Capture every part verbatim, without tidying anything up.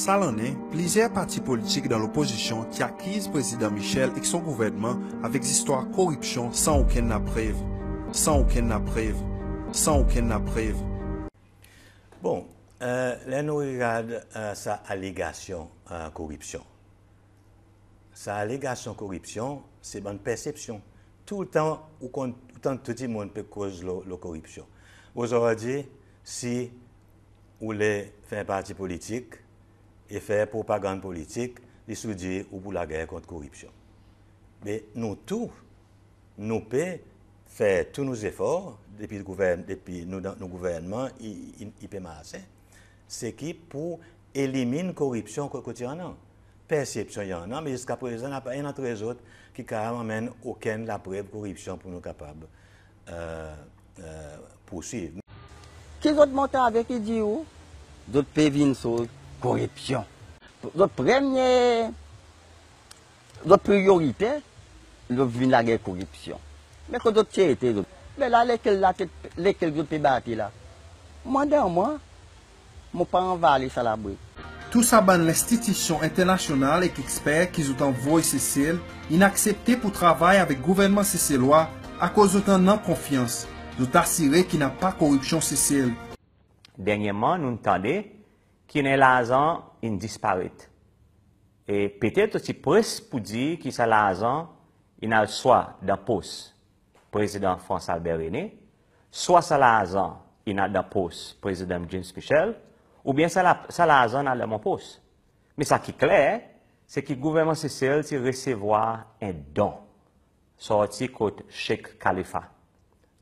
Sa lannen, plizyer parti politik dan lopozisyon ti akiz Prezidan Michel ek son gouvernman avek zistwar koripsyon san okenn laprev. San okenn laprev. San okenn laprev. Bon, e, ler nou regard, e, sa alegasyon, e, koripsyon. Sa alegasyon koripsyon, se bann persepsyon. Toultan ou konn, ou tann tou dimoun pe koz lo, lo koripsyon. Ozordi, si ou le fer en parti politik e fer propagann politik, li sou dir ou pou lager kont koripsyon. Me nou tou, nou pe fer tou nou zefor, depi gouvern-, depi nou dan, nou gouvernman, i, i, i pe marse, se ki pou elimin koripsyon kot, kot i annan. Persepsyon i annan, me ziska prezan, napa enn antre zot ki kapab anmenn okenn laprev koripsyon pour nou kapab, e, e, pourswiv. Ki zot monte avek, i dir ou, zot pe vin sou koripsyon. Zot premye, zot priyorite, zot vin lager koripsyon. Me kot zot ti ete, zot? Me la, lekel latet, lekel zot pe bati la? Mwan dan mwan, mon pa anvale sa labri. Tou sa bann lenstitisyon enternasyonal ek eksper ki zot anvoy Sesel in aksepte pour travay avek gouvernman Seselwa akoz zot annan konfyans. Zot asire ki napa koripsyon Sesel. Dernyerman, nou'n tande ki en larzan in disparet. E petet zot ti pres pour dir ki sa larzan in al swa dan pos Prezidan France Albert René, swa sa larzan in al dan pos Prezidan James Michel, oubyen sa la, sa larzan in al dan mon pos. Me sa ki kler, se ki gouvernman Sesel ti resevwar en don sorti kot Sheikh Khalifa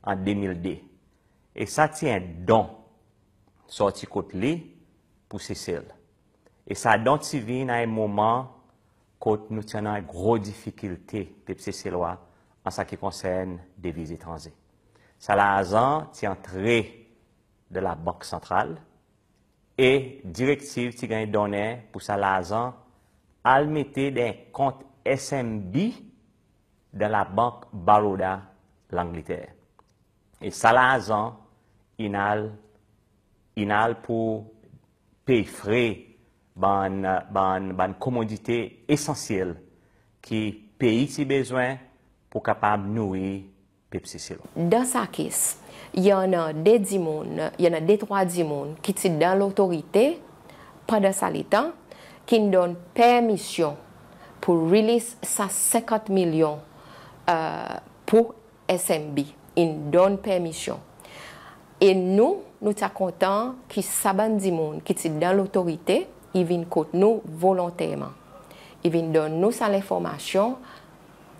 an de mil de. E sa ti en don sorti kot li pour Sesel. E sa don ti vin a en moman kot nou ti annan en gro difikilte, pep Seselwa, an sa ki konsern deviz etranze. Sa larzan ti antre dan Labank Santral e direktiv ti ganny donnen pour sa larzan al mete dan en kont S M B dan Labank Baroda Langleter. E sa larzan in al, in al pour pey fre bann, bann, bann komodite esansyel ki pei ti bezwen pour kapab nouri pep Seselwa. Dan sa kes, i annan de dimoun, i annan de trwa dimoun ki ti dan lotorite pandan sa letan, ki'n donn permisyon pour release sa senkant milyon, e, pour S M B, in donn permisyon. E nou, nou ti a kontan ki sa bann dimoun ki ti dan lotorite, i vin kot nou volonterman. I vin donn nou sa lenformasyon,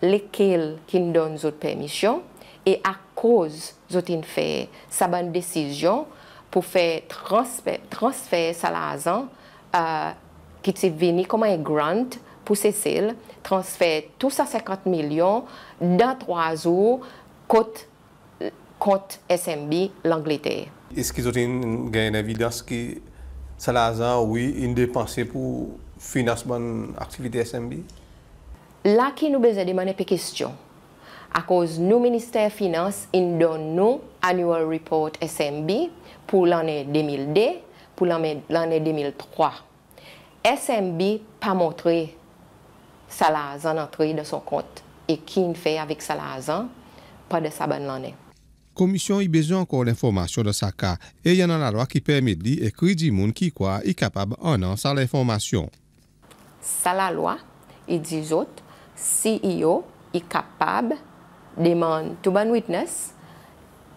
lekel ki'n donn zot permisyon, e akoz zot in fer sa bann desizyon pour fer transfer, transfer sa larzan, e, ki ti vini konman en grant pour Sesel, transfer tou sa senkant milyon dan trwa zour kot kont S M B Langleter. Eski zot in ganny en evidans ki sa larzan, wi, in depanse pour finans bann aktivite S M B? La ki nou bezwen demann en pe kestyon. Akoz nou Minister Finans in donn nou annual report S M B pour lannen de mil de, pour lannen, lannen de mil trwa. S M B pa montre sa larzan antre dan son kont e ki in fer avek sa larzan pandan sa bann lannen. Komisyon i bezwen ankor lenformasyon dan sa ka, e i annan lalwa ki permet li ekri dimoun ki i krwar i kapab annan sa lenformasyon. Sa lalwa i dir zot, C E O i kapab demann tou bann witness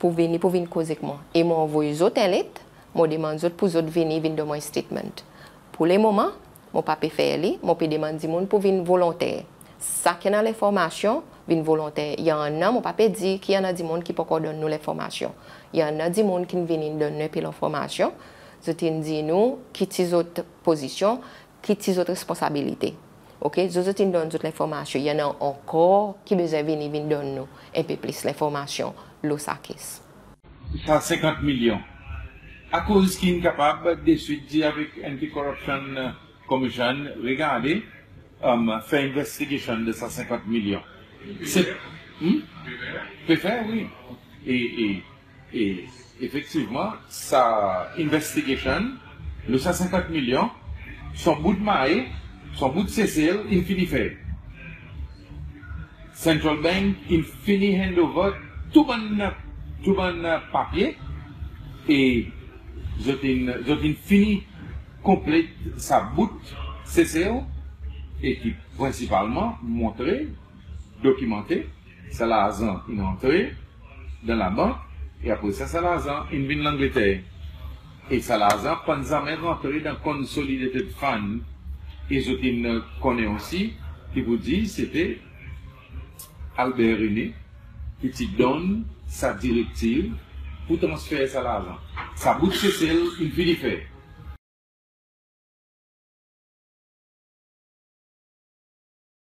pour vini, pour vin koz ek mwan. E mon anvoy zot en let, mon demann zot pour zot vini, vin donn mwan en statement. Pour lemoman, mon pa pe fer li, mon pe demann dimoun pour vin volonter. Sa ki annan lenformasyon, vin volonter. I annan, mon pa pe dir ki i annan dimoun ki pa ankor donn nou lenformasyon. I annan dimoun ki'n vini donn nou en pe lenformasyon. Zot in dir nou ki ti zot pozisyon, ki ti zot responsabilite. Oke, zot, zot in donn zot lenformasyon. I annan ankor ki bezwen vini, vin donn nou en pe plis lenformasyon lo sa kes. Sa senkant milyon. Akoz ki in kapab deswit dir avek Anti-Corruption Commission, regarde, e, fer investigation de sa senkant milyon. Se, hmm? Pe fer, wi. E, e, e efektivman, sa investigation, lo sa senkant milyon, son bout maye, son bout sesel in fini fer. Central Bank in fini hand over tou bann, tou bann papye e zot in, zot in fini konplet sa bout sesel e ki prensipalman montre, dokimante, sa larzan in antre dan labank e apre sa, sa larzan in vin Langleter. E sa larzan pa'n zanmen rantre dan Consolidated Fund e zot in konnen osi ki pou dir sete Albert René ki ti donn sa direktiv pour transfer sa larzan. Sa bout sesel in fini fer.